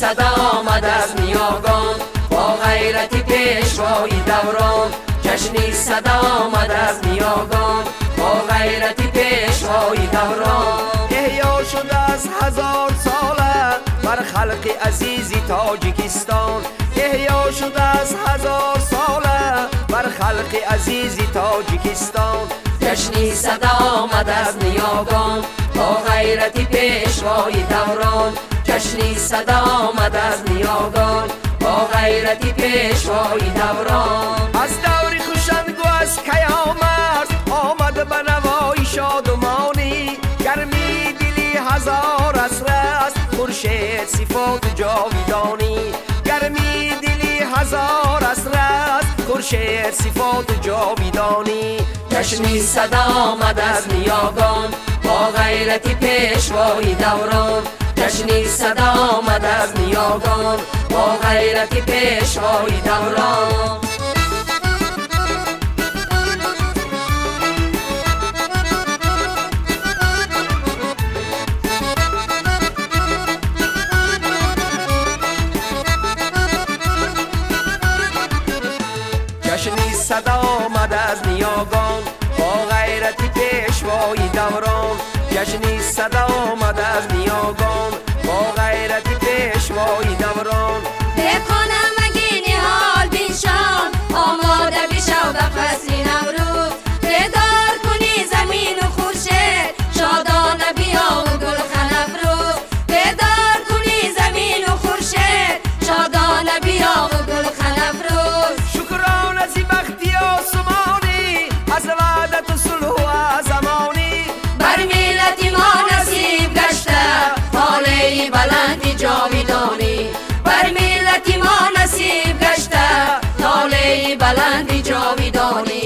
сада омад аз ниёгон, бо ғайрати пешвои даврон. Ҷашни сада омад аз ниёгон, бо ғайрати пешвои даврон. Эҳё шудааст ҳазорсола бар халқи азизи Тоҷикистон. Эҳё шудааст ҳазорсола бар халқи азизи Тоҷикистон. Ҷашни сада омад аз ниёгон, бо ғайрати пешвои даврон. Ҷашни сада омад аз ниёгон, бо ғайрати пешвои даврон. Аз даври хушангу аз каёмарз омад ба навои шодумонӣ. Гармии дили ҳазор аср аст хуршед сифоту ҷовидонӣ. Гармии дили ҳазор аср аст хуршед сифоту ҷовидонӣ. Ҷашни сада омад аз ниёгон, бо ғайрати пешвои даврон. Ҷашни сада омад аз ниёгон, бо ғайрати пешвои даврон. Ҷашни сада омад аз ниёгон, бо ғайрати пешвои даврон. Ҷашни сада омад аз ниёгон, бо ғайрати пешвои даврон. Деҳқонам аги ниҳол биншон, омода бишав ба фасли Наврӯз. Бедор кунӣ замину хуршед, шодона биёву гулхан афрӯз. Бедор кунӣ замину хуршед, шодона биёву гулхан афрӯз. Шукрон аз бахти осмонӣ, аз ваҳдату сулҳу аз амонӣ. Бар миллати мо насиб гашта толеи баланди ҷовидонӣ. Бар миллати мо насиб гашта толеи баланди ҷовидонӣ.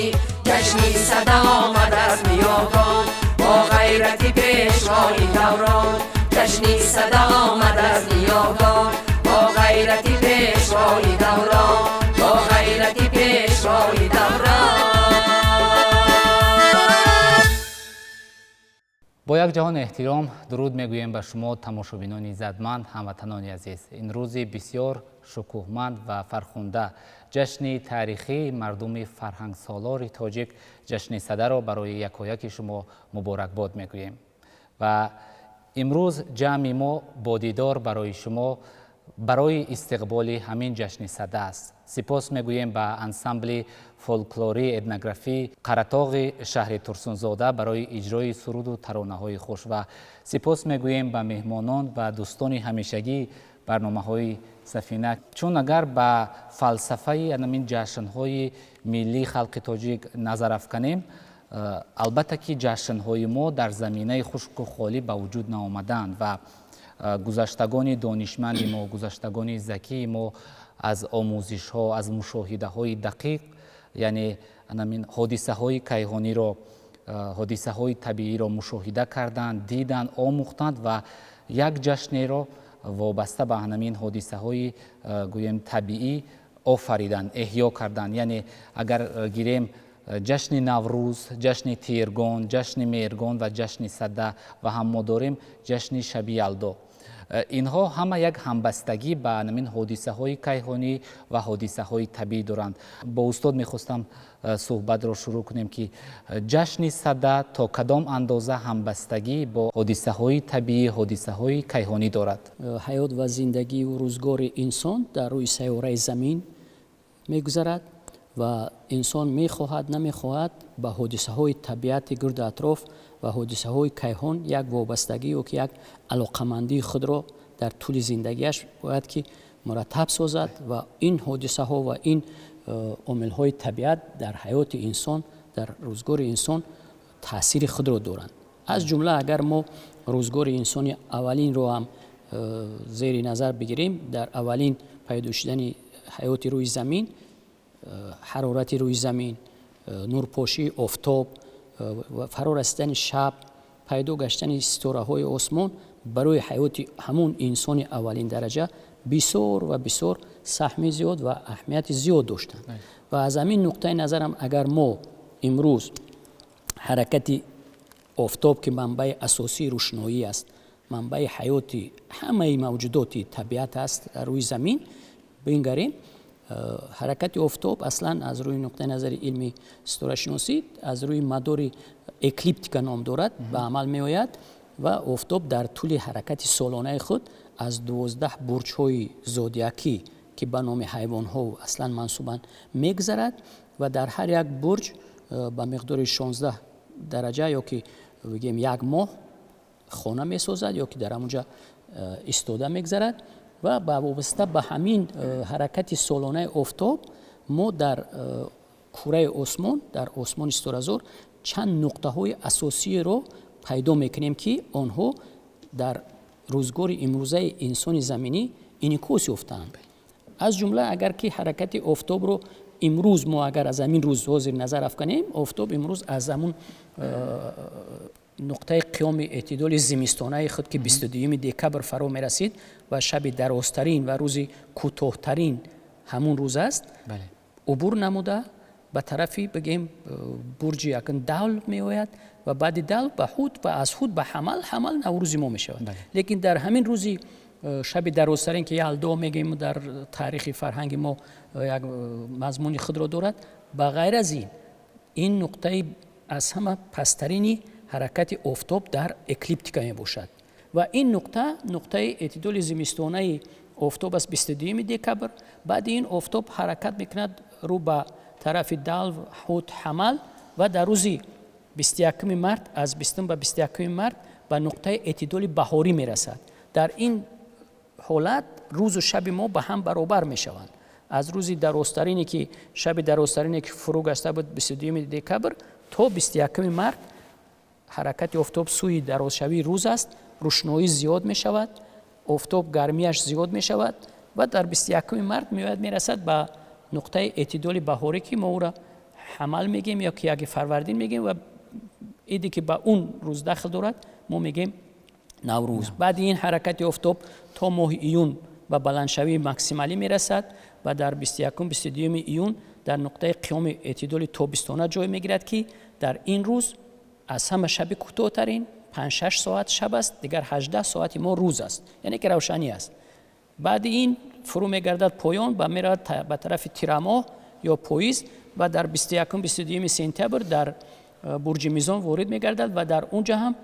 Ҷашни сада омад аз ниёгон, бо ғайрати пешвои даврон. Ҷашни сада омад аз ниёгон, бо ғайрати пешвои даврон, бо ғайрати пешвои даврон. Бо як ҷаҳон эҳтиром дуруд мегӯем ба шумо, тамошобинони иззатманд, ҳамватанони азиз. Ин рӯзи бисёр шукӯҳманд ва фархунда, ҷашни таърихии мардуми фарҳангсолори тоҷик, ҷашни садаро барои якояки шумо муборакбод мегӯем. Ва имрӯз ҷамъи мо бо дидор барои шумо барои истиқболи ҳамин ҷашни сада аст. Сипос мегӯем ба ансамбли фолклории этнографӣ Қаратоғи шаҳри Турсунзода барои иҷрои суруду таронаҳои хуш ва сипос мегӯем ба меҳмонон ва дӯстони ҳамешагии барномаҳои Сафина. Чун агар ба фалсафаи ҳамин ҷашнҳои миллии халқи тоҷик назар афканем, албатта ки ҷашнҳои мо дар заминаи хушку холӣ ба вуҷуд наомаданд ва гузаштагони донишманди мо, гузаштагони закии мо аз омӯзишҳо, аз мушоҳидаҳои дақиқ, яъне ҳамин ҳодисаҳои кайҳониро, ҳодисаҳои табииро мушоҳида карданд, диданд, омӯхтанд ва як ҷашнеро вобаста ба ҳамин ҳодисаҳои гӯем табиӣ офариданд, эҳё карданд. Яъне агар гирем ҷашни Наврӯз, ҷашни Тиргон, ҷашни Меҳргон ва ҷашни Сада ва ҳам мо дорем ҷашни Шаби Ялдо. Инҳо ҳама як ҳамбастагӣ ба ҳамин ҳодисаҳои кайҳонӣ ва ҳодисаҳои табиӣ доранд. Бо устод мехостам суҳбатро шурӯъ кунем ки ҷашни Сада то кадом андоза ҳамбастагӣ бо ҳодисаҳои табиӣ, ҳодисаҳои кайҳонӣ дорад? Ҳаёт ва зиндагию рӯзгори инсон дар рӯи сайёраи замин мегузарад ва инсон мехоҳад, намехоҳад ба ҳодисаҳои табиати гирду атроф ва ҳодисаҳои кайҳон як вобастагӣ ё ки як алоқамандии худро дар тӯли зиндагиаш бояд ки мураттаб созад ва ин ҳодисаҳо ва ин омилҳои табиат дар ҳаёти инсон, дар рӯзгори инсон таъсири худро доранд. Аз ҷумла агар мо рӯзгори инсони аввалинро ҳам зери назар бигирем, дар аввалин пайдо шудани ҳаёти рӯи замин, ҳарорати рӯи замин, нурпошии офтоб ва фаро расидани шаб, пайдо гаштани ситораҳои осмон барои ҳаёти ҳамун инсони аввалин дараҷа бисёр ва бисёр саҳми зиёд ва аҳамияти зиёд доштанд. Ва аз ҳамин нуқтаи назарам агар мо имрӯз ҳаракати офтоб, ки манбаи асосии рӯшноӣ аст, Манбаи ҳаёти ҳамаи мавҷудоти табиат аст дар рӯи замин бингарем, ҳаракати офтоб аслан аз рӯи нуқтаи назари илми ситорашиносӣ аз рӯи мадори эклиптика ном дорад, ба амал меояд ва офтоб дар тӯли ҳаракати солонаи худ аз 12 бурҷҳои зодиакӣ, ки ба номи ҳайвонҳо аслан мансубанд, мегзарад ва дар ҳар як бурҷ ба миқдори 16 дараҷа ё ки бигем як моҳ хона месозад ё ки дар ҳамонҷа истода мегзарад. Ва ба вобаста ба ҳамин ҳаракати солонаи офтоб мо дар кураи осмон, дар осмони ситоразор чанд нуқтаҳои асосиро пайдо мекунем, ки онҳо дар рӯзгори имрӯзаи инсони заминӣ инъикос ёфтаанд. Аз ҷумла, агар ки ҳаракати офтобро имрӯз мо агар аз ҳамин рӯз ҳозир назар афканем, офтоб имрӯз аз ҳамун нуқтаи қиёми эътидоли зимистонаи худ, ки 22 декабр фаро мерасид ва шаби дарозтарин ва рӯзи кӯтоҳтарин ҳамун рӯз аст, убур намуда ба тарафи, бигем, бурҷи якн Далв меояд ва баъди Далв ба Ҳут ва аз Ҳут ба Ҳамал, Ҳамал Наврӯзи мо мешавад. Лекин дар ҳамин рӯзи шаби дарозтарин, ки Ялдо мегӯем, дар таърихи фарҳанги мо як мазмуни худро дорад. Ба ғайр аз ин, ин нуқтаи аз ҳама пасттарини ҳаракати офтоб дар эклиптика мебошад ва ин нуқта нуқтаи эътидоли зимистонаи офтоб аст, 22 декабр. Баъди ин офтоб ҳаракат мекунад рӯ ба тарафи Далв, Ҳут, Ҳамал ва дар рӯзи 21 март, аз 20 ба 21 март ба нуқтаи эътидоли баҳорӣ мерасад. Дар ин ҳолат рӯзу шаби мо ба ҳам баробар мешаванд. Аз рӯзи дарозтарине, ки шаби дарозтарине, ки фурӯ гашта буд, 22 декабр, то 21 март ҳаракати офтоб сӯи дарозшавии рӯз аст, рӯшноӣ зиёд мешавад, офтоб гармияш зиёд мешавад ва дар 21 март меояд, мерасад ба нуқтаи эътидоли баҳорӣ, ки мо ӯра Ҳамал мегӯем ё ки яки Фарвардин мегӯем ва иде ки ба он рӯз дахл дорад, мо мегӯем Наврӯз. Баъди ин ҳаракати офтоб то моҳи июн ба баландшавии максималӣ мерасад ва дар 21, 22 июн дар нуқтаи қиёми эътидоли тобистона ҷой мегирад, ки дар ин рӯз аз ҳама шаби кӯтоҳтарин 5-6 соат шаб аст, дигар 18 соати мо рӯз аст, яъне ки равшанӣ аст. Баъди ин фурӯ мегардад поён ва меравад ба тарафи тирамоҳ ё поиз ва дар 21, 22 сентябр дар бурҷи Мизон ворид мегардад ва дар он ҷа ҳам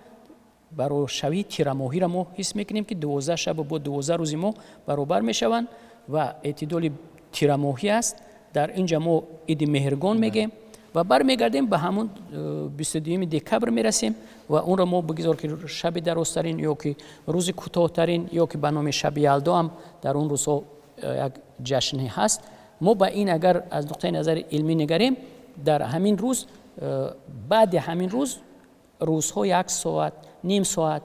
барошавии тирамоҳиро мо ҳис мекунем, ки 12 шабу бо 12 рӯзи мо баробар мешаванд ва эътидоли тирамоҳӣ аст. Дар ин ҷа мо иди Меҳргон мегӯем ва бармегардем, ба ҳамун 22 декабр мерасем ва онро мо бигзор ки шаби дарозтарин ё ки рӯзи кӯтоҳтарин ё ки ба номи шаби Ялдо ҳам дар он рӯзҳо як ҷашне ҳаст. Мо ба ин агар аз нуқтаи назари илмӣ нигарем, дар ҳамин рӯз, баъди ҳамин рӯз рӯзҳо як соат, ним соат,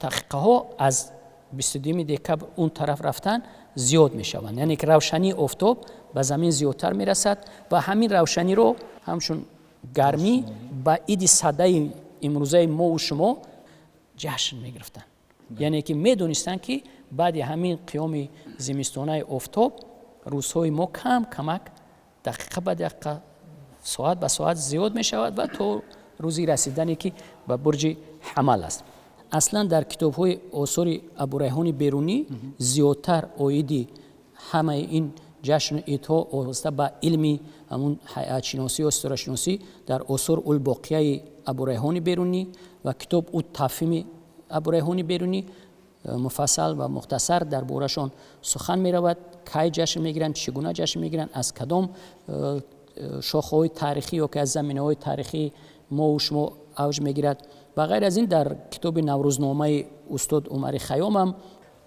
дақиқаҳо аз 22 декабр он тараф рафтан зиёд мешаванд, яъне ки равшании офтоб ба замин зиёдтар мерасад ва ҳамин равшаниро ҳамчун гармӣ ба иди Садаи имрӯзаи мову шумо ҷашн мегирифтанд, яъне ки медонистанд, ки баъди ҳамин қиёми зимистонаи офтоб рӯзҳои мо кам камак, дақиқа ба дақиқа, соат ба соат зиёд мешавад ва то рӯзи расидане, ки ба бурҷи Ҳамал аст. Аслан дар китобҳои осори Абурайҳони Берунӣ зиёдтар оиди ҳамаи ин ҷашну идҳо вобаста ба илми ҳамун ҳайатшиносӣ ё ситорашиносӣ дар Осор улбоқияи Абурайҳони Берунӣ ва китоб ут Тафҳими Абурайҳони Берунӣ муфассал ва мухтасар дар борашон сухан меравад: кай ҷашн мегиранд, чӣ гуна ҷашн мегиранд, аз кадом шохаҳои таърихӣ ё ки аз заминаҳои таърихии мову шумо авҷ мегирад. Ба ғайр аз ин, дар китоби Наврӯзномаи устод Умари Хайём ҳам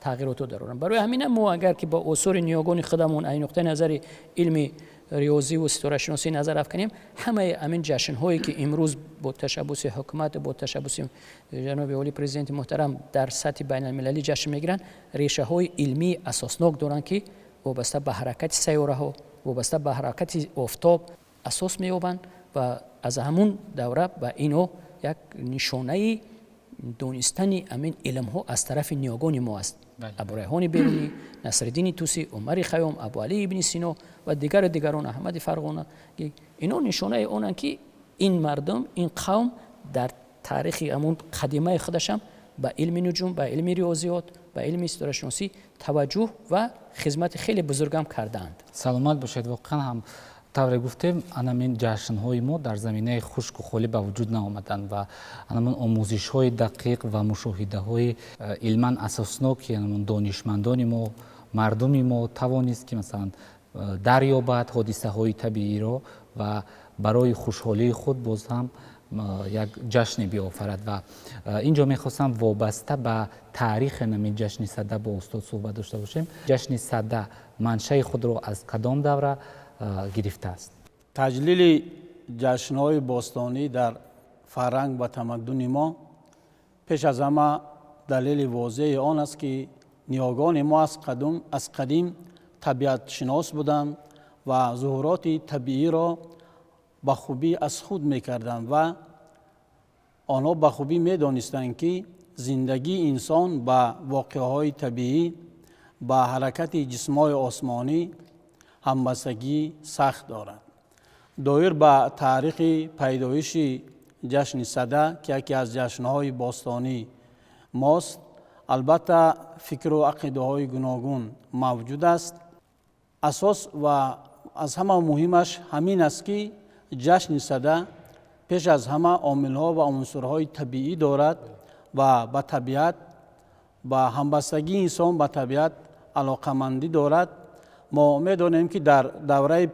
тағйиротҳо дароранд. Барои ҳамина мо агар ки ба осори ниёгони худамон аз нуқтаи назари илми риёзӣ ва ситорашиносӣ назар афканем, ҳамаи ҳамин ҷашнҳое, ки имрӯз бо ташаббуси ҳукумат, бо ташаббуси ҷаноби олии президенти муҳтарам дар сатҳи байналмилалӣ ҷашн мегиранд, решаҳои илмии асоснок доранд, ки вобаста ба ҳаракати сайёраҳо, вобаста ба ҳаракати офтоб асос меёбанд ва аз ҳамун давра ба ино як нишонаи донистани ҳамин илмҳо аз тарафи ниёгони мо аст: Абурайҳони Берунӣ, Насриддини Тусӣ, Умари Хайём, Абуалӣ ибни Сино ва дигару дигарон, Аҳмади Фарғона. Ино нишонаи онанд, ки ин мардум, ин қавм дар таърихи ҳамун қадимаи худашам Ба илми нуҷум, ба илми риёзиёт, ба илми ситорашиносӣ таваҷҷӯҳ ва хизмати хеле бузургам кардаанд. Саломат бошед. Воқеан ҳам, тавре гуфтем, анамин ҷашнҳои мо дар заминаи хушку холӣ ба вуҷуд наомаданд ва анамон омӯзишҳои дақиқ ва мушоҳидаҳои илман асосноки анамон донишмандони мо, мардуми мо тавонист, ки масалан дарёбад ҳодисаҳои табииро ва барои хушҳолии худ боз ҳам як ҷашне биофарад. Ва ин ҷо мехостам вобаста ба таърихи намин ҷашни Сада бо устод суҳбат дошта бошем. Ҷашни Сада маншаи худро аз кадом давра гирифтааст? Таҷлили ҷашнҳои бостонӣ дар фарҳанг ва тамаддуни мо пеш аз ҳама далели возеҳи он аст, ки ниёгони мо аз қадим табиатшинос буданд ва зуҳуроти табииро ба хубӣ аз худ мекарданд ва онҳо ба хубӣ медонистанд, ки зиндагии инсон ба воқеаҳои табиӣ, ба ҳаракати ҷисмҳои осмонӣ ҳамбастагии сахт дорад. Доир ба таърихи пайдоиши ҷашни Сада, ки яке аз ҷашнҳои бостонӣ мост, албатта фикру ақидаҳои гуногун мавҷуд аст. Асос ва аз ҳама муҳимаш ҳамин аст, ки ҷашни Сада пеш аз ҳама омилҳо ва унсурҳои табиӣ дорад ва ба табиат, ба ҳамбастагии инсон ба табиат алоқамандӣ дорад. Мо медонем, ки дар давраи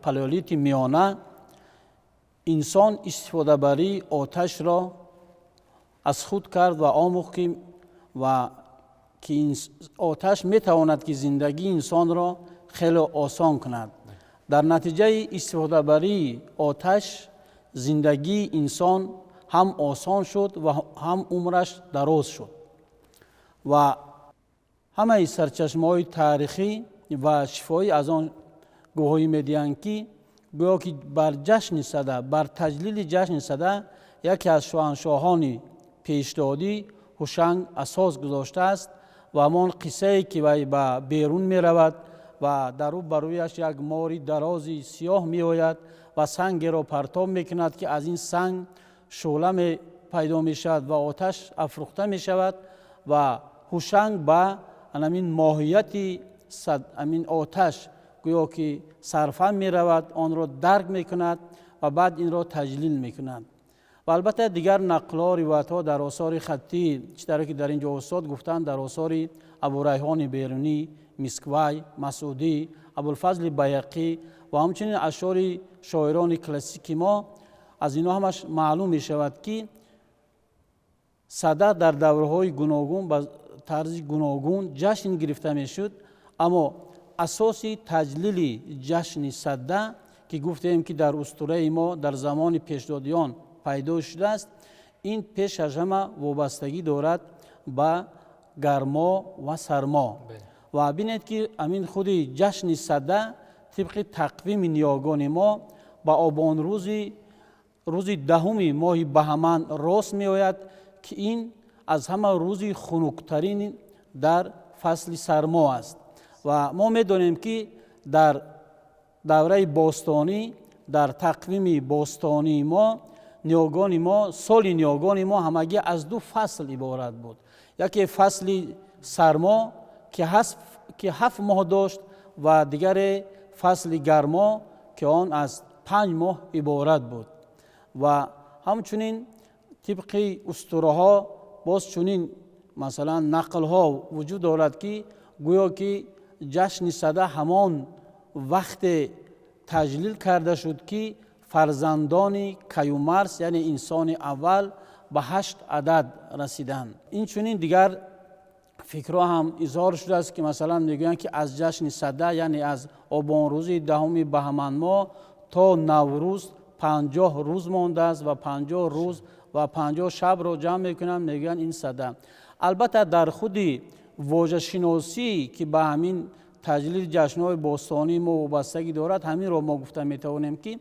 палеолити миёна инсон истифодабарии оташро аз худ кард ва омӯхт, ки оташ метавонад, ки зиндагии инсонро хеле осон кунад. Дар натиҷаи истифодабарии оташ зиндагии инсон ҳам осон шуд ва ҳам умраш дароз шуд. Ва ҳамаи сарчашмаҳои таърихӣ ва шифоҳӣ аз он гувоҳӣ медиҳанд, ки гӯё ки бар ҷашни Сада, бар таҷлили ҷашни Сада яке аз шоҳаншоҳони пешдодӣ Ҳушанг асос гузоштааст. Ва ҳамон қиссае, ки вай ба берун меравад ва дар ӯ барояш як мори дарози сиёҳ меояд ва сангеро партоб мекунад, ки аз ин санг шӯъла пайдо мешавад ва оташ афрӯхта мешавад, ва Ҳушанг ба анамин моҳияти амин оташ гӯё ки сарфаҳм меравад, онро дарк мекунад ва баъд инро таҷлил мекунад. Ва албатта дигар нақлҳо, ривоятҳо дар осори хаттӣ, чӣ тавре ки дар ин ҷо устод гуфтанд, дар осори Абурайҳони Берунӣ, Мисквай, Масъудӣ, Абулфазли Байҳақӣ ва ҳамчунин ашъори шоирони классики мо, аз инҳо ҳамаш маълум мешавад, ки Сада дар давраҳои гуногун ба тарзи гуногун ҷашн гирифта мешуд. Аммо асоси таҷлили ҷашни Сада, ки гуфтем, ки дар устураи мо дар замони пешдодиён пайдо шудааст, ин пеш аз ҳама вобастагӣ дорад ба гармо ва сармо. Ва бинед, ки ҳамин худи ҷашни Сада тибқи тақвими ниёгони мо ба обонрӯзи рӯзи 10-уми моҳи баҳман рост меояд, ки ин аз ҳама рӯзи хунуктарин дар фасли сармо аст. Ва мо медонем, ки дар давраи бостонӣ, дар тақвими бостонии мо, ниёгони мо, соли ниёгони мо ҳамагӣ аз ду фасл иборат буд: яке фасли сармо, ки 7 моҳ дошт, ва дигаре фасли гармо, ки он аз 5 моҳ иборат буд. Ва ҳамчунин тибқи устураҳо боз чунин, масалан, нақлҳо вуҷуд дорад, ки гӯё ки ҷашни Сада ҳамон вақте таҷлил карда шуд, ки фарзандони Каюмарс, яъне инсони аввал, ба ҳашт адад расиданд. Инчунин дигар фикрҳо ҳам изҳор шудааст, ки масалан мегӯянд, ки аз ҷашни Сада, яъне аз обонрӯзи 10-уми баҳманмоҳ то Наврӯз 50 рӯз мондааст ва 50 рӯз ва 50 шабро ҷамъ мекунанд, мегӯянд ин Сада. Албатта дар худи вожашиносӣ, ки ба ҳамин таҷлили ҷашнҳои бостонии мо вобастагӣ дорад, ҳаминро мо гуфта метавонем, ки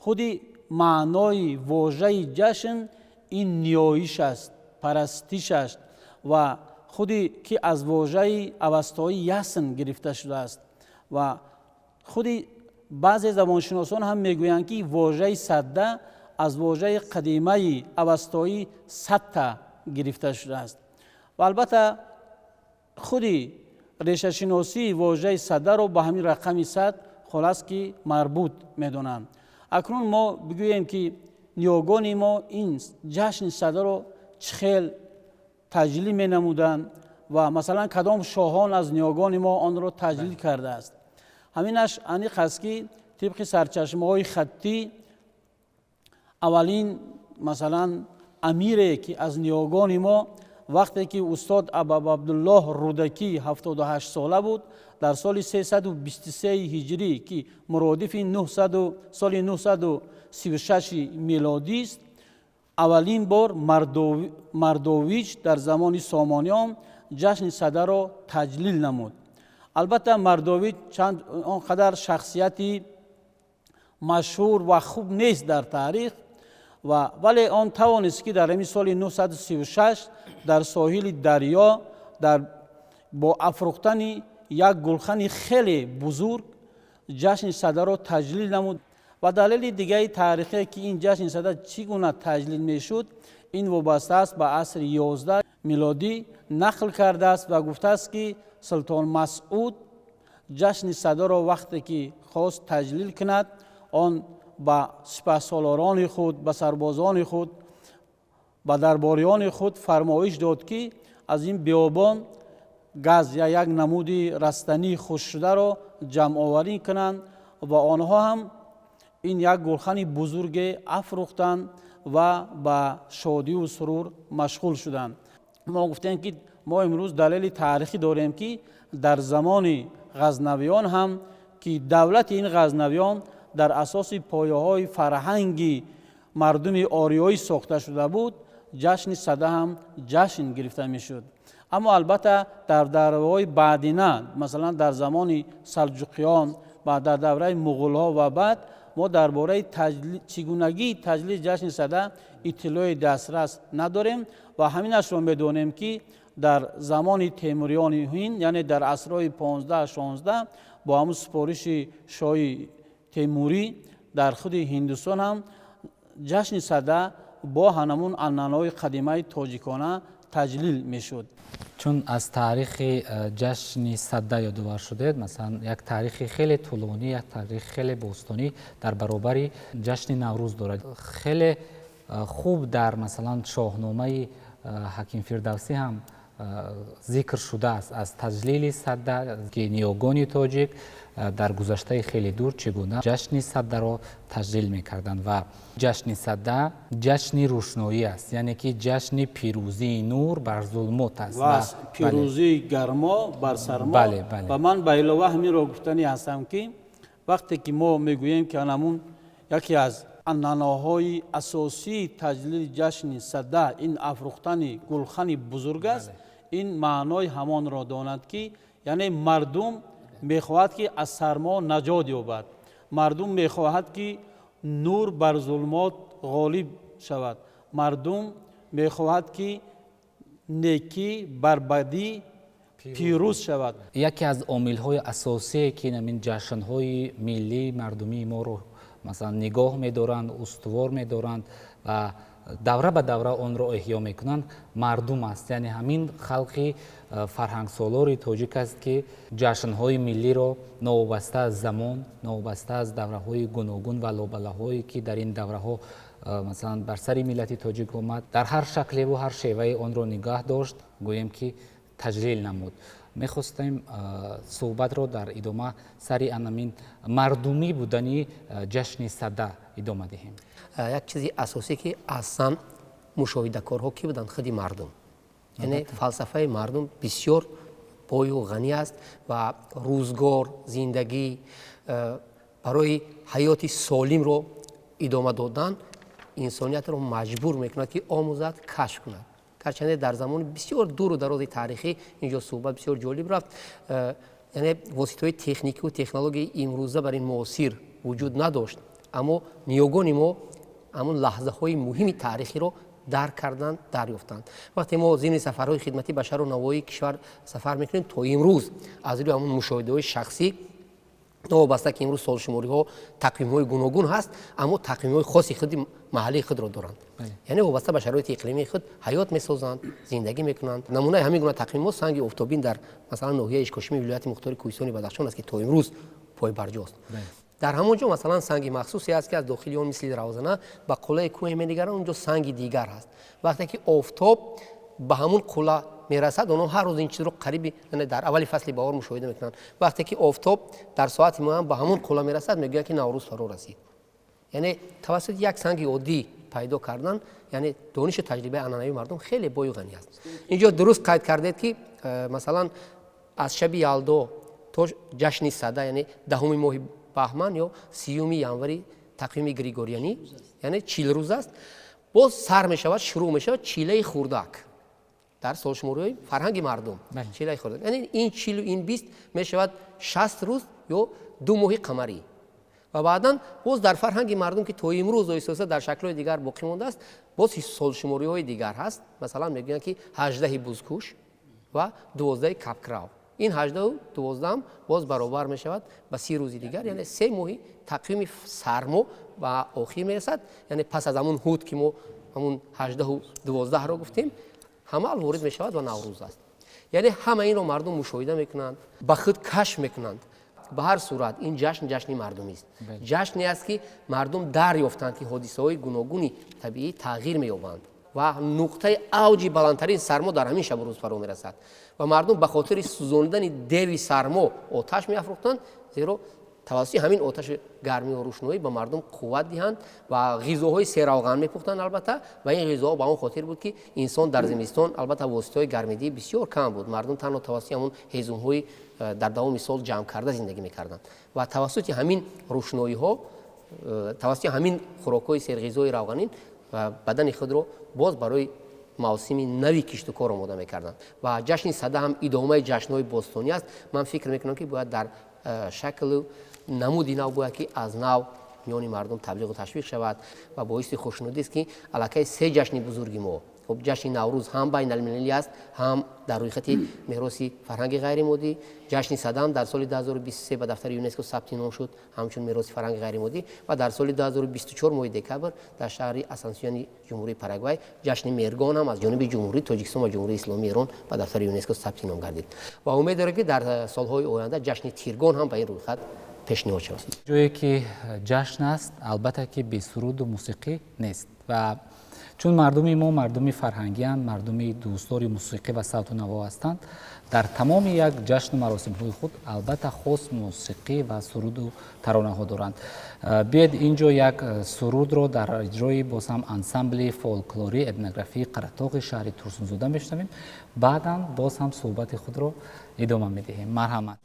худи маънои вожаи ҷашн ин ниёиш аст, парастиш аст ва худи ки аз вожаи авастоӣ ясн гирифта шудааст. Ва худи баъзе забоншиносон ҳам мегӯянд, ки вожаи садда аз вожаи қадимаи авастоӣ сатта Гирифта шудааст. Ва албатта, худи решашиносии вожаи садаро ба ҳамин рақами 100 холас ки марбут медонанд. Акнун мо бигӯем, ки ниёгони мо ин ҷашни садаро чӣ хел таҷлил менамуданд ва масалан, кадом шоҳон аз ниёгони мо онро таҷлил кардааст. Ҳаминаш аниқ аст, ки тибқи сарчашмаҳои хаттӣ аввалин, масалан, амире ки аз ниёгони мо, вақте ки устод Абуабдуллоҳ Рӯдакӣ 78 сола буд, дар соли 323 ҳиҷрӣ, ки муродифи соли 936 мелодист, аввалин бор Мардович дар замони Сомониён ҷашни садаро таҷлил намуд. Албатта, Мардович чанд он қадар шахсияти машҳур ва хуб нест дар таърих, ва вале он тавонист, ки дар ҳамин соли 936 дар соҳили дарё дар бо афрӯхтани як гулхани хеле бузург ҷашни садаро таҷлил намуд. Ва далели дигари таърихие, ки ин ҷашни сада чӣ гуна таҷлил мешуд, ин вобаста аст ба асри 11 милодӣ. Нақл кардааст ва гуфтааст, ки Султон Масъуд ҷашни садаро вақте ки хост таҷлил кунад, он ба сипаҳсолорони худ, ба сарбозони худ, ба дарбориёни худ фармоиш дод, ки аз ин биёбон газ я як намуди растании хушкшударо ҷамъоварӣ кунанд. Ва онҳо ҳам ин як гулхани бузурге афрӯхтанд ва ба шодиву сурур машғул шуданд. Мо гуфтем, ки мо имрӯз далели таърихӣ дорем, ки дар замони ғазнавиён ҳам, ки давлати ин ғазнавиён дар асоси пояҳои фарҳанги мардуми ориёӣ сохта шуда буд, ҷашни сада ҳам ҷашн гирифта мешуд. Аммо албатта, дар давраҳои баъдина, масалан, дар замони салҷуқиён ва дар давраи муғулҳо ва баъд, мо дар бораи чигунагии таҷлили ҷашни сада иттилои дастрас надорем. Ва ҳаминашро медонем, ки дар замони темуриёни ҳинд, яъне дар асрҳои 15-16, бо ҳамун супориши шоҳи темурӣ дар худи Ҳиндустон ҳам ҷашни сада бо ҳанамун анъанаҳои қадимаи тоҷикона таҷлил мешуд. Чун аз таърихи ҷашни сада ёдовар шудед, масалан, як таърихи хеле тӯлонӣ, як таърихи хеле бостонӣ дар баробари ҷашни Наврӯз дорад. Хеле хуб дар, масалан, Шоҳномаи Ҳаким Фирдавсӣ ҳам зикр шудааст аз таҷлили сада, ки ниёгони тоҷик дар гузаштаи хеле дур чӣ гуна ҷашни садаро таҷлил мекарданд. Ва ҷашни сада ҷашни рӯшноӣ аст, яъне ки ҷашни пирӯзии нур бар зулмот аст. Ва пирӯзии гармо бар сармо. Ва ман ба илова ҳаминро гуфтанӣ ҳастам, ки вақте ки мо мегӯем, ки анамун яке аз анъанаҳои асосии таҷлили ҷашни сада ин афрӯхтани гулхани бузург аст, ин маънои ҳамонро донад, ки яъне мардум мехоҳад, ки аз сармо наҷот ёбад, мардум мехоҳад, ки нур бар зулмот ғолиб шавад, мардум мехоҳад, ки некӣ бар бадӣ пирӯз шавад. Яке аз омилҳои асосие, ки ҳамин ҷашнҳои миллии мардумии моро, масалан, нигоҳ медоранд, устувор медоранд ва давра ба давра онро эҳё мекунанд, мардум аст. Яъне ҳамин халқи фарҳангсолори тоҷик аст, ки ҷашнҳои миллиро новобаста аз замон, новобаста аз давраҳои гуногун ва лобалаҳое, ки дар ин давраҳо, масалан, бар сари миллати тоҷик омад, дар ҳар шаклеву ҳар шеваи онро нигаҳ дошт, гӯем ки таҷлил намуд. Мехостем суҳбатро дар идома сари анамин мардумӣ будани ҷашни сада идома диҳем. Як чизи асосӣ, ки аслан мушоҳидакорҳо кӣ буданд? Худи мардум. Яъне фалсафаи мардум бисёр бою ғанӣ аст ва рӯзгор, зиндагӣ, барои ҳаёти солимро идома додан инсониятро маҷбур мекунад, ки омӯзад, кашф кунад. Гарчанде дар замони бисёр дуру дарози таърихӣ, инҷо суҳбат бисёр ҷолиб рафт, яъне воситаҳои техникиву технологияи имрӯза бар ин муосир вуҷуд надошт, аммо ниёгони мо ҳамун лаҳзаҳои муҳими таърихиро дарк карданд, дарёфтанд. Вақте мо зимни сафарҳои хидматӣ ба шаҳру навоҳии кишвар сафар мекунем, то имрӯз аз рӯи ҳамун мушоҳидаҳои шахсӣ Новобаста ки имрӯз солшумориҳо, тақвимҳои гуногун ҳаст, аммо тақвимҳои хоси худи маҳаллии худро доранд, яъне вобаста ба шароити иқлимии худ ҳаёт месозанд, зиндагӣ мекунанд. Намунаи ҳамин гуна тақвимҳо санги офтобин дар, масалан, ноҳияи Ишкошими вилояти мухтори Кӯҳистони Бадахшон аст, ки то имрӯз пойбарҷост. Дар ҳамон ҷо, масалан, санги махсусе аст, ки аз дохили он мисли равзана ба қуллаи кӯҳе менигаранд, он ҷо санги дигар ҳаст. Вақте ки офтоб ба ҳамун қулла мерасад, онҳо ҳар рӯз ин чизро қариби дар аввали фасли баҳор мушоҳида мекунанд. Вақте ки офтоб дар соати муайян ба ҳамун қулла мерасад, мегӯянд, ки Наврӯз фаро расид. Яъне тавассути як санги оддӣ пайдо кардан, яъне донишу таҷрибаи анъанавии мардум хеле бою ғанӣ аст. Инҷо дуруст қайд кардед, ки масалан, аз шаби Ялдо то ҷашни Сада, яъне 10-уми моҳи баҳман ё 30-уми январи тақвими григорианӣ, яъне 40 рӯз аст. Боз сар мешавад, шурӯъ мешавад чилаи хурдак дар солшумориҳои фарҳанги мардум. Чилаи хурдак, яъне ин 40-у ин 20 мешавад 60 рӯз ё 2 моҳи қамарӣ. Ва баъдан боз дар фарҳанги мардум, ки то имрӯз оҳиста дар шаклҳои дигар боқӣ мондааст, боз солшумориҳои дигар ҳаст. Масалан, мегӯянд, ки 18-и бузкуш ва 12-и кабкрав. Ин 18-у 12-ам боз баробар мешавад ба 30 рӯзи дигар, яъне 3 моҳи тақвими сармо ба охир мерасад. Яъне пас аз ҳамун ҳуд, ки мо ҳамун 18-у 12-ро гуфтем, ҳамал ворид мешавад ва Наврӯз аст. Яъне ҳама инро мардум мушоҳида мекунанд, ба худ кашф мекунанд. Ба ҳар сурат, ин ҷашн ҷашни мардумист, ҷашне аст, ки мардум дарёфтанд, ки ҳодисаҳои гуногуни табиӣ тағйир меёбанд ва нуқтаи авҷи баландтарин сармо дар ҳамин шабу рӯз фаро мерасад ва мардум ба хотири сӯзонидани деви сармо оташ меафрӯхтанд, зеро тавассути ҳамин оташи гармию рӯшноӣ ба мардум қувват диҳанд, ва ғизоҳои серавған мепухтанд. Албатта, ва ин ғизоҳо ба он хотир буд, ки инсон дар зимистон, албатта, воситаҳои гармидиҳӣ бисёр кам буд, мардум танҳо тавассути ҳамон ҳезумҳои дар давоми сол ҷамъ карда зиндагӣ мекарданд ва тавассути ҳамин рӯшноиҳо, тавассути ҳамин хӯрокҳои серғизои равғанин бадани худро боз барои мавсими нави киштукор омода мекарданд. Ва ҷашни Сада ҳам идомаи ҷашнҳои бостонӣ аст. Ман фикр мекунам, ки бояд дар шаклу намуди нав, бояд ки аз нав миёни мардум таблиғу ташвиқ шавад. Ва боиси хушнудист, ки аллакай се ҷашни бузурги мо, хуб, ҷашни Наврӯз ҳам байналмилалӣ аст, ҳам дар рӯйхати мероси фарҳанги ғайримоддӣ. Ҷашни Садам дар соли 2023 ба дафтари ЮНЕСКО сабти ном шуд ҳамчун мероси фарҳанги ғайримоддӣ ва дар соли 2024 моҳи декабр дар шаҳри Асансиёни Ҷумҳурии Парагвай ҷашни Меҳргон ҳам аз ҷониби Ҷумҳурии Тоҷикистон ва Ҷумҳурии Исломии Эрон ба дафтари ЮНЕСКО сабти ном гардид. Ва умед дорем, ки дар солҳои оянда ҷашни Тиргон ҳам ба ин рӯйхат пешниҳод шавад. Ҷое ки ҷашн аст, албатта ки бесуруду мусиқӣ нест. Ва чун мардуми мо мардуми фарҳангиянд, мардуми дӯстдори мусиқӣ ва савту наво ҳастанд, дар тамоми як ҷашну маросимҳои худ албатта хос мусиқӣ ва суруду таронаҳо доранд. Биёед, ин ҷо як сурудро дар иҷрои боз ҳам ансамбли фолклорӣ этнографии Қаратоғи шаҳри Турсунзода мешунавем. Баъдан боз ҳам суҳбати худро идома медиҳем. Марҳамат.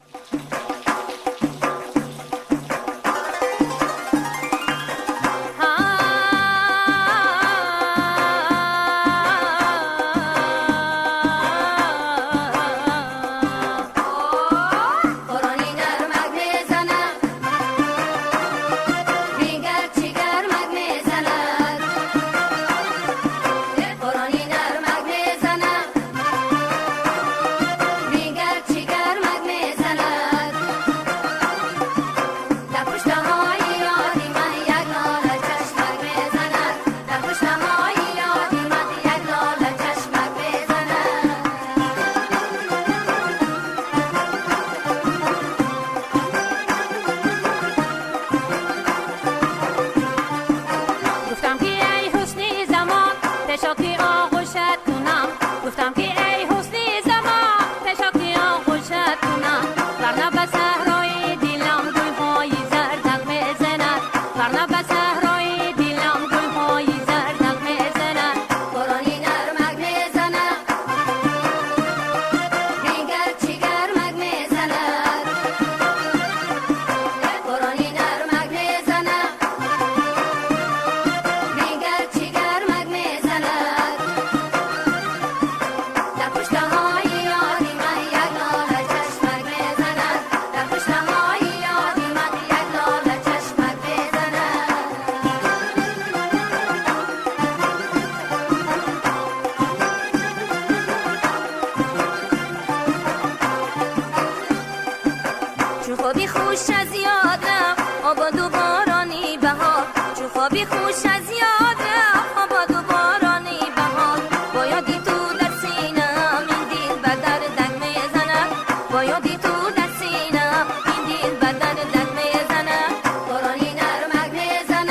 خوابی خوش از یاد رفت، باد و باران بهار. با یادی تو در سینم این دل به دردک میزند، با یادی تو در سینم این دل به دردک میزند. بارانی نرمک میزند،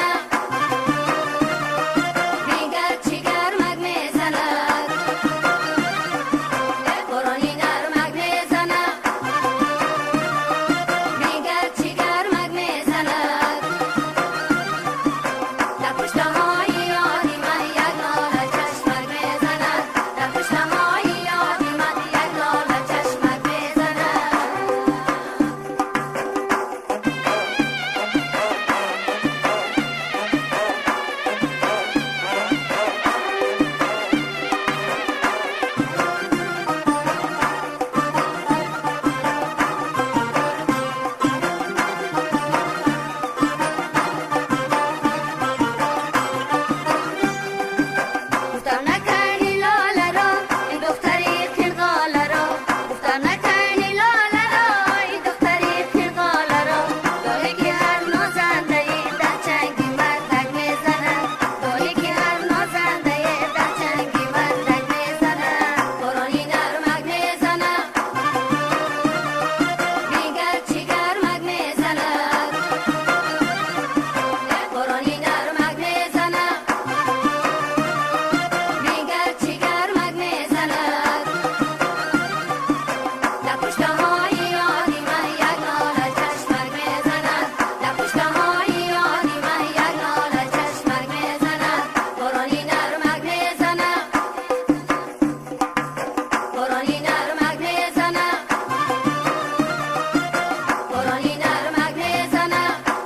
دیگر چی گرمک میزند. بارانی نرمک میزند، دیگر چی گرمک میزند. در پشت های یادی من یک لاله چشمک میزند، در پشت های یادی من یک لاله چشمک میزند. گفتم نکنی لاله را این دختری خلقاله را، گفتم نکنی لاله را این دختری خلقاله را. داری که هر نازنده ای در چنگی مردک میزند، داری که هر نازنده ای در چنگی مردک میزند. بارانی نرمک میزند، دیگر چی گرمک میزند. بارانی نرمک میزند، دیگر چی گرمک میزند. در پشت های یادی من یک لاله چشمک میزند، در پشت های یادی من یک لاله چشمک میزند. بارانی نرمک میزند، بارانی نرمک میزند، بارانی نرمک میزند،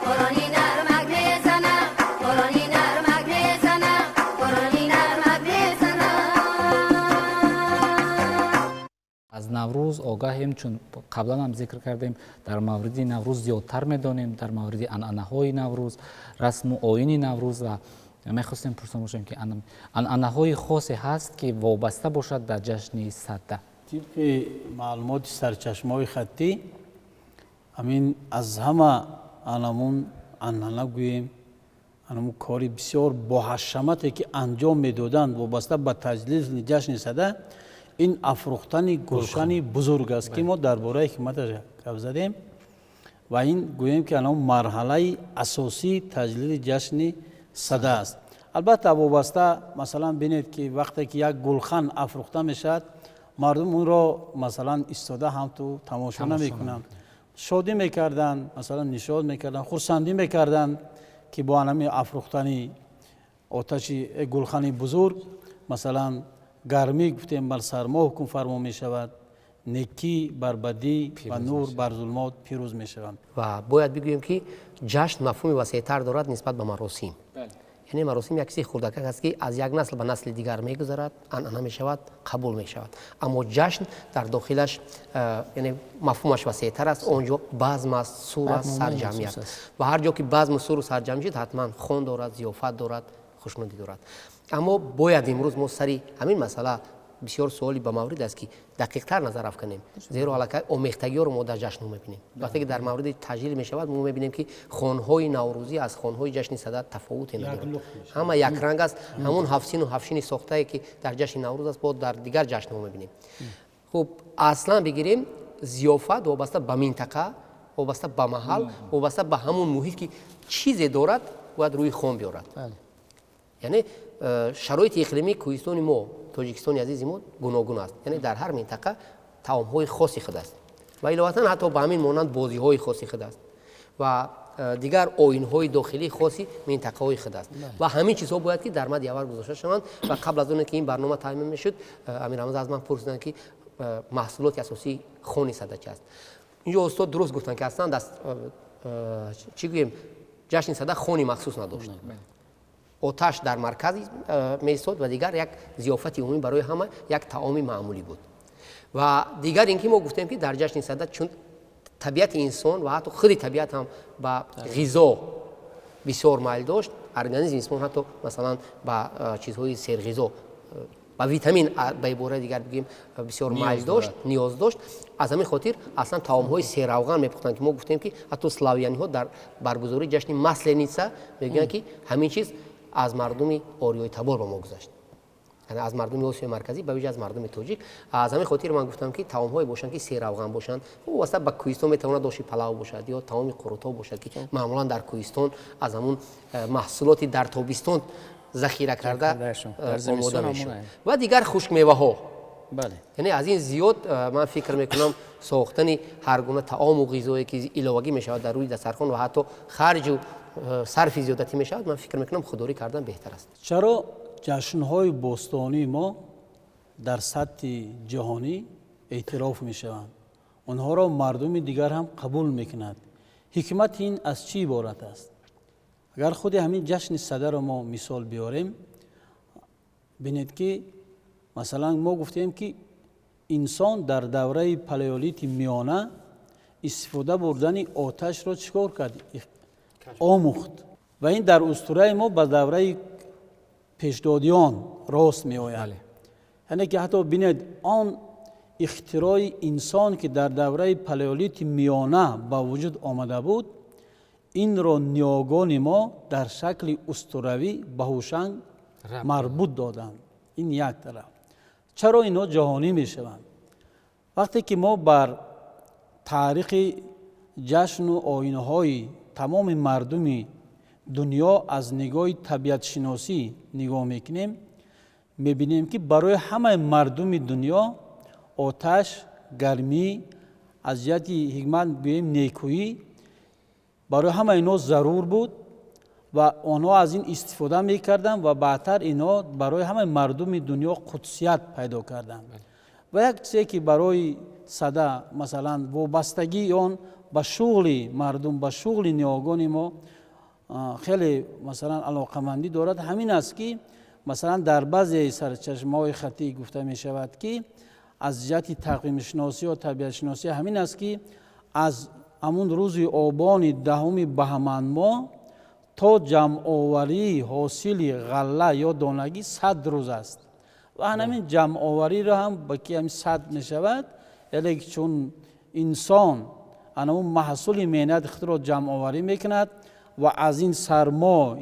بارانی نرمک میزند، بارانی نرمک میزند، بارانی نرمک میزند. Аз Наврӯз огаҳем, чун қаблан ҳам зикр кардем, дар мавриди Наврӯз зиёдтар медонем, дар мавриди анъанаҳои Наврӯз, расму оини Наврӯз, ва мехостем пурсон бошем, ки анъанаҳои хосе ҳаст, ки вобаста бошад ба ҷашни Садда? Тибқи маълумоти сарчашмаҳои хаттӣ, ҳамин аз ҳама анамун анъана гӯем, анамун кори бисёр боҳашамате, ки анҷом медоданд вобаста ба таҷлили ҷашни Сада, ин афрӯхтани гулшани бузург аст, ки мо дар бораи ҳикматаш гап задем, ва ин гӯем, ки анамун марҳалаи асосии таҷлили ҷашни Сада аст. Албатта, вобаста, масалан, бинед, ки вақте ки як гулхан афрӯхта мешавад, мардум онро, масалан, истода ҳамту тамошо намекунанд, шодӣ мекарданд, масалан, нишод мекарданд, хурсандӣ мекарданд, ки бо анами афрӯхтани оташи гулхани бузург, масалан, гармӣ, гуфтем, бар сармо ҳукмфармо мешавад, некӣ бар бадӣ ва нур бар зулмот пирӯз мешаванд. Ва бояд бигӯем, ки ҷашн мафҳуми васеътар дорад нисбат ба маросим. Яъне маросим як чизи хурдакак аст, ки аз як насл ба насли дигар мегузарад, анъана мешавад, қабул мешавад. Аммо ҷашн дар дохилаш, яъне мафҳумаш васеътар аст. Он ҷо базм аст, сур аст, сарҷамъӣ аст, ва ҳар ҷо ки базму суру сарҷамъ шуд, ҳатман хон дорад, зиёфат дорад, хушнудӣ дорад. Аммо бояд имрӯз мо сари ҳамин масъала, бисёр суоли ба маврид аст, ки дақиқтар назар афканем, зеро аллакай омехтагиҳоро мо дар ҷашнҳо мебинем. Вақте ки дар мавриди таҷлил мешавад, мо мебинем, ки хонҳои наврӯзӣ аз хонҳои ҷашни Сада тафовуте надорад, ҳама якранг аст. Ҳамон ҳафтсину ҳафшини сохтае, ки дар ҷашни Наврӯз аст, бо дар дигар ҷашнҳо мебинем. Хуб, аслан бигирем, зиёфат вобаста ба минтақа, вобаста ба маҳал, вобаста ба ҳамон муҳит, ки чизе дорад, бояд рӯи хон биёрад. Яъне шароити иқлимии кӯҳистони мо, Тоҷикистони азизи мо, гуногун аст. Яъне дар ҳар минтақа таомҳои хоси худ аст ва иловатан ҳатто ба ҳамин монанд бозиҳои хоси худ аст ва дигар оинҳои дохилии хоси минтақаҳои худ аст, ва ҳамин чизҳо бояд ки дар мадди аввал гузошта шаванд. Ва қабл аз оне ки ин барнома таъмин мешуд, Амирҳамза аз ман пурсиданд, ки маҳсулоти асосии хони Сада чи аст. Инҷо устод дуруст гуфтанд, ки аслан даст чӣ гӯем, ҷашни Сада хони махсус надошт, оташ дар марказ меистод ва дигар як зиёфати умумӣ барои ҳама, як таоми маъмулӣ буд. Ва дигар ин ки мо гуфтем, ки дар ҷашни Сада, чун табиати инсон ва ҳатто худи табиат ҳам ба ғизо бисёр майл дошт, организми инсон ҳатто, масалан, ба чизҳои серғизо Ба витамин, ба ибораи дигар бигӯем, бисёр майл дошт, ниёз дошт. Аз ҳамин хотир аслан таомҳои серавған мепухтанд, ки мо гуфтем, ки ҳатто славяниҳо дар баргузории ҷашни Масленица мегӯянд, ки ҳамин чиз аз мардуми ориёитабор ба мо гузашт, аз мардуми Осиёи Марказӣ, ба вижа аз мардуми тоҷик. Аз ҳамин хотир ман гуфтам, ки таомҳое бошанд, ки серавған бошанд. Вобаста ба кӯҳистон метавонад оши палав бошад ё таоми қурутҳо бошад, ки маъмулан дар кӯҳистон аз ҳамун маҳсулоти дар тобистон захира карда омода мешуд, ва дигар хушкмеваҳо. Яъне аз ин зиёд, ман фикр мекунам, сохтани ҳар гуна таому ғизое, ки иловагӣ мешавад дар рӯи дастархон ва ҳатто харҷу сарфи зиёдатӣ мешавад, ман фикр мекунам, худдорӣ кардан беҳтар аст. Чаро ҷашнҳои бостонии мо дар сатҳи ҷаҳонӣ эътироф мешаванд, онҳоро мардуми дигар ҳам қабул мекунад? Ҳикмати ин аз чӣ иборат аст? Агар худи ҳамин ҷашни Садаро мо мисол биёрем, бинед, ки масалан мо гуфтем, ки инсон дар давраи палеолити миёна истифода бурдани оташро чӣ кор кард? Омӯхт. Ва ин дар устураи мо ба давраи пешдодиён рост меояд. Яъне ки ҳатто бинед, он ихтирои инсон, ки дар давраи палеолити миёна ба вуҷуд омада буд, инро ниёгони мо дар шакли устуравӣ ба Ҳушанг марбут доданд. Ин як тараф. Чаро инҳо ҷаҳонӣ мешаванд? Вақте ки мо бар таърихи ҷашну оинҳои тамоми мардуми дунё аз нигоҳи табиатшиносӣ нигоҳ мекунем, мебинем, ки барои ҳамаи мардуми дунё оташ, гармӣ, аз ҷиҳати ҳикмат гӯем, некӯӣ, барои ҳама инҳо зарур буд ва онҳо аз ин истифода мекарданд ва баъдтар инҳо барои ҳамаи мардуми дунё қудсият пайдо карданд. Ва як чизе, ки барои Сада, масалан, вобастагии он ба шуғли мардум, ба шуғли ниёгони мо хеле, масалан, алоқамандӣ дорад, ҳамин аст, ки масалан дар баъзе сарчашмаҳои хаттӣ гуфта мешавад, ки аз ҷиҳати тақвимшиносӣ ё табиатшиносӣ ҳамин аст, ки аз ҳамун рӯзи обони 10-уми баҳманмоҳ то ҷамъоварии ҳосили ғалла ё донагӣ 100 рӯз аст. Ва ҳамин ҷамъовариро ҳам ба ки ҳамин 100 мешавад, яъне чун инсон анамун маҳсули меҳнати худро ҷамъоварӣ мекунад ва аз ин сармо,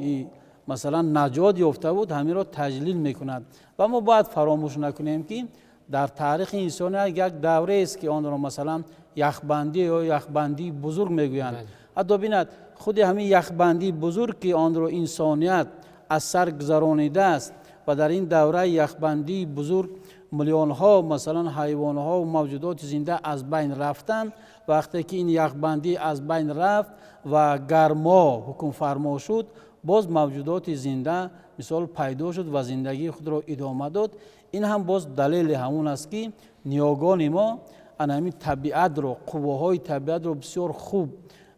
масалан, наҷот ёфта буд, ҳаминро таҷлил мекунад. Ва мо бояд фаромӯш накунем, ки дар таърихи инсоният як давреест, ки онро, масалан, яхбандӣ ё яхбандии бузург мегӯянд. Ҳатто бинад, худи ҳамин яхбандии бузург, ки онро инсоният аз сар гузаронидааст, ва дар ин давраи яхбандии бузург миллионҳо, масалан, ҳайвонҳо ва мавҷудоти зинда аз байн рафтанд. Вақте ки ин яхбандӣ аз байн рафт ва гармо ҳукмфармо шуд, боз мавҷудоти зинда, мисол, пайдо шуд ва зиндагии худро идома дод. Ин ҳам боз далели ҳамон аст, ки ниёгони мо ана ҳамин табиатро, қувваҳои табиатро бисёр хуб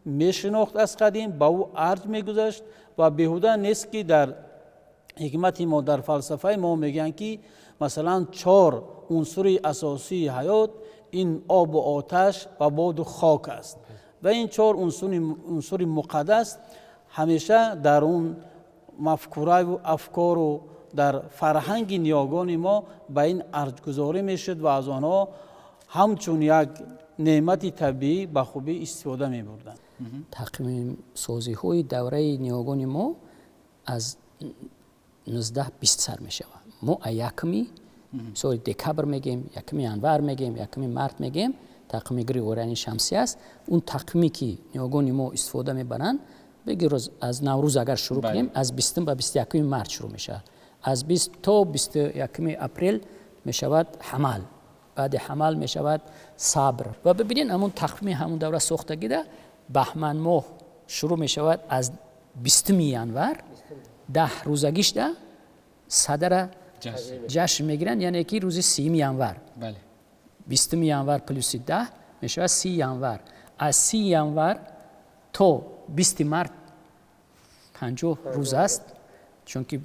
мешинохт, аз қадим ба ӯ арҷ мегузашт. Ва беҳуда нест, ки дар ҳикмати мо, дар фалсафаи мо мегӯянд, ки масалан чор унсури асосии ҳаёт ин обу оташ ва боду хок аст. Ва ин чор унсури муқаддас ҳамеша дар он мафкураву афкору дар фарҳанги ниёгони мо ба ин арҷгузорӣ мешуд ва аз онҳо ҳамчун як неъмати табиӣ ба хубӣ истифода мебурданд. Тақвимсозиҳои давраи ниёгони мо аз 19-20 сар мешавад. Мо а якми соли декабр мегем, якми январ мегем, якми март мегем. Тақвими григориани шамсӣ аст. Он тақвиме, ки ниёгони мо истифода мебаранд, бигир, аз Наврӯз агар шурӯъ кунем, аз 20-ум ба 21-уми март шурӯъ мешавад. Аз 20 то 21-уми апрел мешавад ҳамал, баъди ҳамал мешавад сабр. Ва бибинед, ҳамун тақвими ҳамун давра сохтагида баҳман моҳ шурӯъ мешавад аз 20-уми январ, 10 рӯзагишда Садара ҷашн мегиранд, яъне ки рӯзи 30-уми январ. 20-уми январ плюси 10 мешавад 30 январ. Аз 30 январ то 20 март 50 рӯз аст, чунки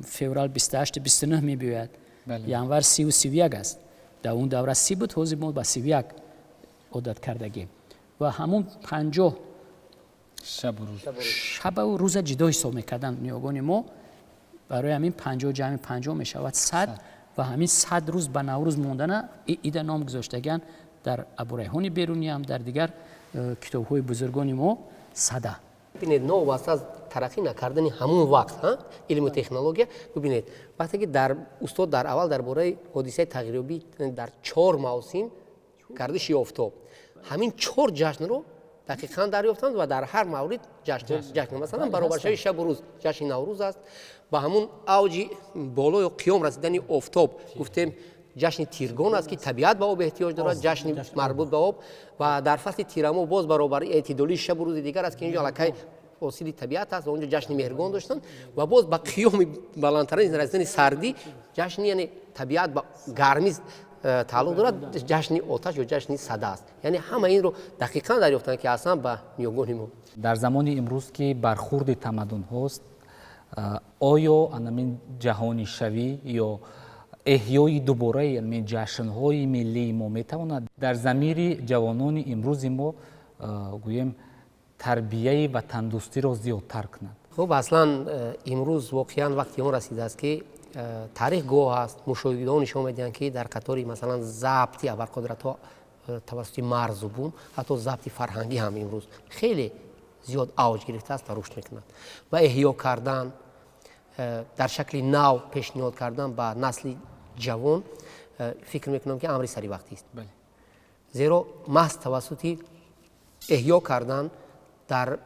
феврал 28, 29 мебиёяд, январ 30-у 31 аст. Дар он давра 30 буд, ҳозир мо ба 31 одат кардагем. Ва ҳамун 50 шабу рӯза ҷудо ҳисоб мекарданд ниёгони мо. Барои ҳамин 50 ҷамъи 50 мешавад 100. Ва ҳамин 100 рӯз ба Наврӯз мондана ида ном гузоштагиан дар Абурайҳони Беруниам, дар дигар китобҳои бузургони мо сада. Бибинед, новобаста аз тараққӣ накардани ҳамун вақт илму технология, бибинед, вақте ки дар устод дар аввал дар бораи ҳодисаи тағйирёбӣ дар чор мавсим, гардиши офтоб, ҳамин чор ҷашнро дақиқан дарёфтанд ва дар ҳар маврид ҷашн, масалан, баробаршавии шабу рӯз ҷашни Наврӯз аст, ба ҳамун авҷи болою қиём расидани офтоб гуфтем ҷашни Тиргон аст, ки табиат ба об эҳтиёҷ дорад, ҷашни марбут ба об, ва дар фасли тирамоҳ боз баробари эътидолии шабу рӯзи дигар аст, ки инҷо аллакай ҳосили табиат аст ва онҷо ҷашни Меҳргон доштанд, ва боз ба қиёми баландтарин расидани сардӣ ҷашни, яъне табиат ба гармӣ тааллуқ дорад, ҷашни оташ ё ҷашни Сада аст. Яъне ҳама инро дақиқан дарёфтанд, ки аслан ба ниёгони мо. Дар замони имрӯз, ки бархурди тамаддунҳост, оё анамин ҷаҳонишавӣ ё эҳёи дубораи анамин ҷашнҳои миллии мо метавонад дар замири ҷавонони имрӯзи мо, гӯем, тарбияи ватандӯстиро зиёдтар кунад? Хуб, аслан имрӯз воқеан вақти он расидааст, ки таърих гувоҳ аст, мушоҳидаҳо нишон медиҳанд, ки дар қатори, масалан, забти абарқудратҳо тавассути марзу бум, ҳатто забти фарҳангӣ ҳам имрӯз хеле зиёд авҷ гирифтааст ва рушд мекунад, ва эҳё кардан, дар шакли нав пешниҳод кардан ба насли ҷавон, фикр мекунам, ки амри саривақтист, зеро маҳз тавассути эҳё кардан, дар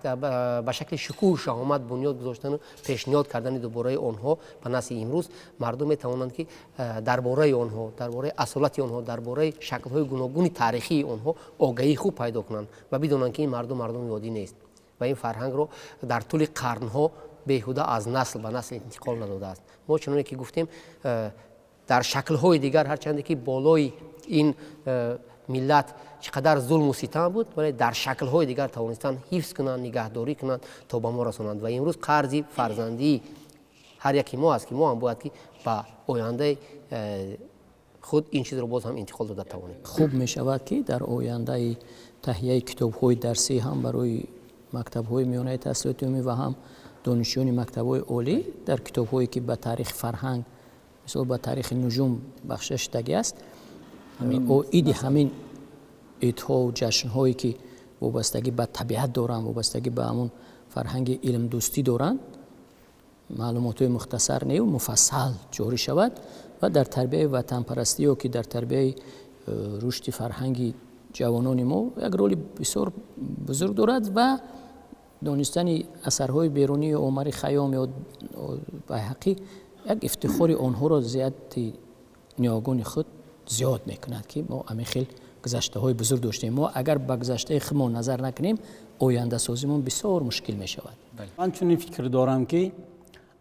ба шакли шукӯҳу шаҳомат бунёд гузоштану пешниҳод кардани дубораи онҳо ба насли имрӯз, мардум метавонанд, ки дар бораи онҳо, дар бораи асолати онҳо, дар бораи шаклҳои гуногуни таърихии онҳо огаҳии хуб пайдо кунанд ва бидонанд, ки ин мардум мардуми оддӣ нест ва ин фарҳангро дар тӯли қарнҳо беҳуда аз насл ба насл интиқол надодааст. Мо, чуноне ки гуфтем, дар шаклҳои дигар, ҳарчанде ки болои ин миллат чӣ қадар зулму ситам буд, вале дар шаклҳои дигар тавонистанд ҳифз кунанд, нигаҳдорӣ кунанд, то ба мо расонанд. Ва имрӯз қарзи фарзандии ҳар яки мо аст, ки мо ҳам бояд ки ба ояндаи худ ин чизро боз ҳам интиқол дода тавонем. Хуб мешавад, ки дар ояндаи таҳияи китобҳои дарсӣ ҳам барои мактабҳои миёнаи таҳсилоти умумӣ ва ҳам донишҷӯёни мактабҳои олӣ, дар китобҳое ки ба таърихи фарҳанг, мисол, ба таърихи нуҷум бахшида шудагӣ аст, оиди ҳамин идҳову ҷашнҳое, ки вобастагӣ ба табиат доранд, вобастагӣ ба ҳамун фарҳанги илмдӯстӣ доранд, маълумотҳои мухтасар нею муфассал ҷорӣ шавад ва дар тарбияи ватанпарастӣ ё ки дар тарбияи рушди фарҳанги ҷавонони мо як роли бисёр бузург дорад. Ва донистани асарҳои Берунӣ, Омари Хайём ё Байҳақӣ як ифтихори онҳоро зиёдати ниёгони худ зиёд мекунад, ки мо ҳамин хел гузаштаҳои бузург доштем. Мо агар ба гузаштаи худмон назар накунем, ояндасозимон бисёр мушкил мешавад. Ман чунин фикр дорам, ки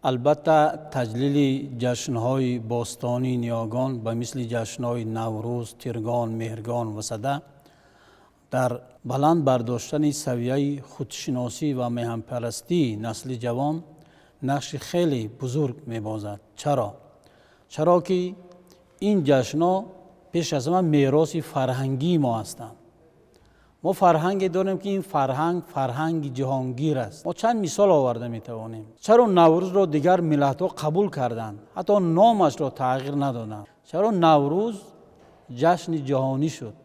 албатта таҷлили ҷашнҳои бостонии ниёгон ба мисли ҷашнҳои Наврӯз, Тиргон, Меҳргон ва Сада дар баланд бардоштани савияи худшиносӣ ва меҳанпарастии насли ҷавон нақши хеле бузург мебозад. Чаро? Чаро ки ин ҷашнҳо пеш аз ҳама мероси фарҳангии мо ҳастанд. Мо фарҳанге дорем, ки ин фарҳанг фарҳанги ҷаҳонгир аст. Мо чанд мисол оварда метавонем. Чаро Наврӯзро дигар миллатҳо қабул карданд, ҳатто номашро тағйир надоданд? Чаро Наврӯз ҷашни ҷаҳонӣ шуд?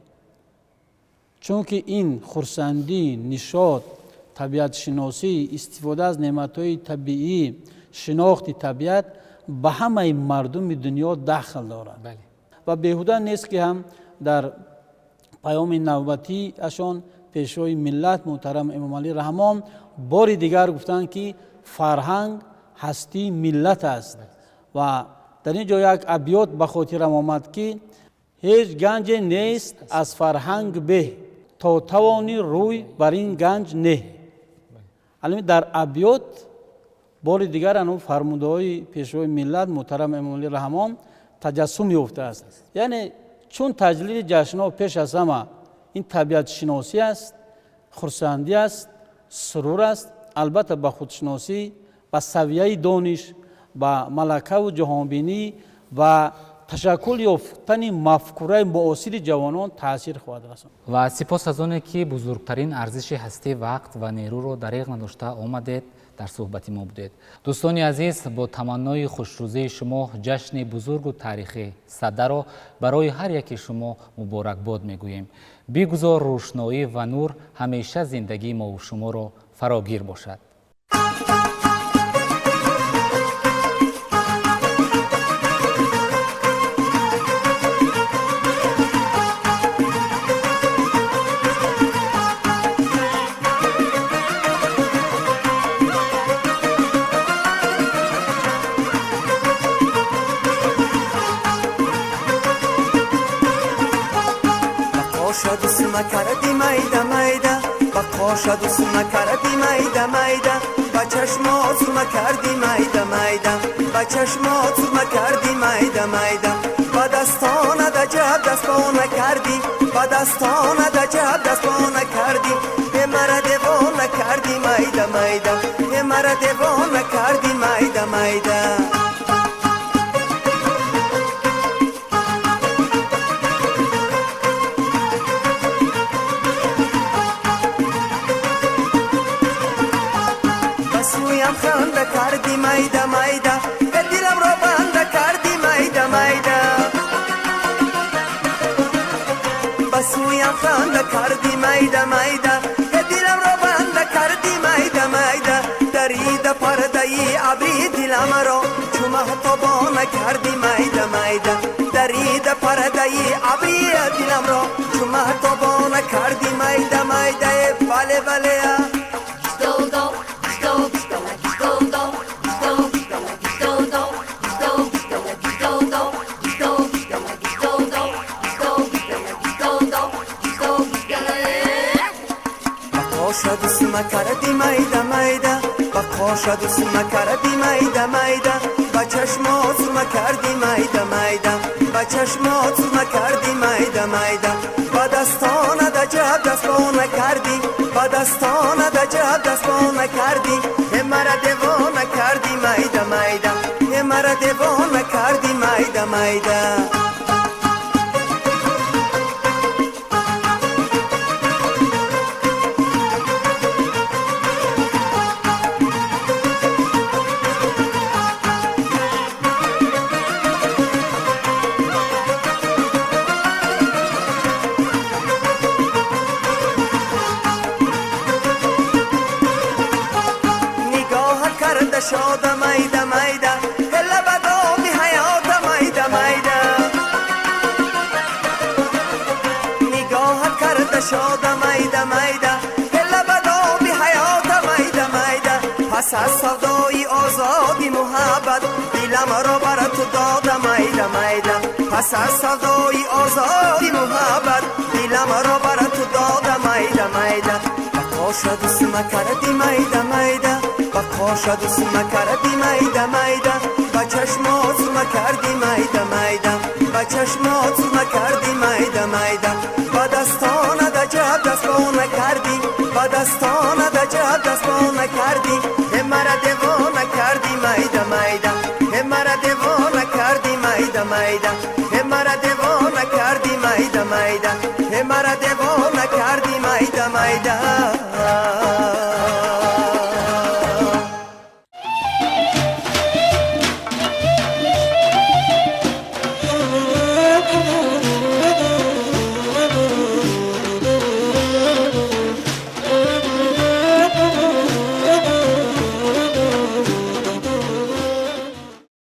Чунки ин хурсандӣ, нишот, табиатшиносӣ, истифода аз неъматҳои табиӣ, шинохти табиат ба ҳамаи мардуми дунё дахл дорад. Ва беҳуда нест, ки ҳам дар паёми навбатиашон Пешвои миллат муҳтарам Эмомалӣ Раҳмон бори дигар гуфтанд, ки фарҳанг ҳастии миллат аст. Ва дар ин ҷо як абёт ба хотирам омад, ки ҳеҷ ганҷе нест аз фарҳанг беҳ, то тавонӣ рӯй бар ин ганҷ неҳ. Алами дар абёт бори дигар ану фармудаҳои Пешвои миллат муҳтарам Эмомалӣ Раҳмон таҷассум ёфтааст. Яъне чун таҷлили ҷашнҳо пеш аз ҳама ин табиатшиносӣ аст, хурсандӣ аст, сурур аст, албатта ба худшиносӣ, ба савияи дониш, ба малакаву ҷаҳонбинӣ ва ташаккул ёфтани мафкураи муосири ҷавонон таъсир хоҳад расонд. Ва сипос аз оне, ки бузургтарин арзиши ҳастӣ, вақт ва нерӯро дареғ надошта омадед. Дар суҳбати мо будед. Дӯстони азиз, бо таманнои хушрӯзии шумо ҷашни бузургу таърихӣ Садаро барои ҳар яки шумо муборакбод мегӯем. Бигузор рӯшноӣ ва нур ҳамеша зиндагии мову шуморо фарогир бошад. Накарди майда майда, ба қоша дӯст накарди майда майда, ба чашмот сурма кардӣ майда майда, ба чашмот сурма кардӣ майда майда, ба дастона даҷаб дастпона кардӣ, ба дастона даҷаб дастпона кардӣ, е мара девона кардӣ майда майда, е мара девона кардӣ майда майда. Сӯям ханда кардӣ майда майда, дилам ро банда кардӣ майда майда. Ба сӯям ханда кардӣ майда майда, дилам ро банда кардӣ майда майда. Дарида пардаи абри диламро чу маҳтобона кардӣ майда майда. Дарида пардаи абри диламро чу маҳтобона кардӣ майда майда. Бале бале. Накарди майда майда, ба қоша дӯст накарди майда майда, ба чашмот сурма кардӣ майда майда, ба чашмот сурма кардӣ майда майда, ба дастона даҷаб дастпона кардӣ, ба дастона даҷаб дастпона кардӣ, е мара девона кардӣ майда майда, е мара девона кардӣ майда майда. Шода майда майда, лабадоми ҳаёта майда майда. Нигоҳат карда шода майда майда, лабадоми ҳаёта майда майда. Пас аз савдои озоди муҳаббат диламро бар ту дода майда майда. Пас аз савдои озоди муҳаббат диламро бар ту дода майда майда. Ба қоша дӯст накарди майда майда, ба қоша дӯст накарди майда майда, ба чашмот сурма кардӣ майда майда, ба чашмот сурма кардӣ майда майда, ба дастона даҷаб дастпона кардӣ, ба дастона даҷаб дастпона кардӣ, е мара девона кардӣ майда майда, е мара девона кардӣ майда майда, е мара девона кардӣ майда майда, е мара девона кардӣ майда майда.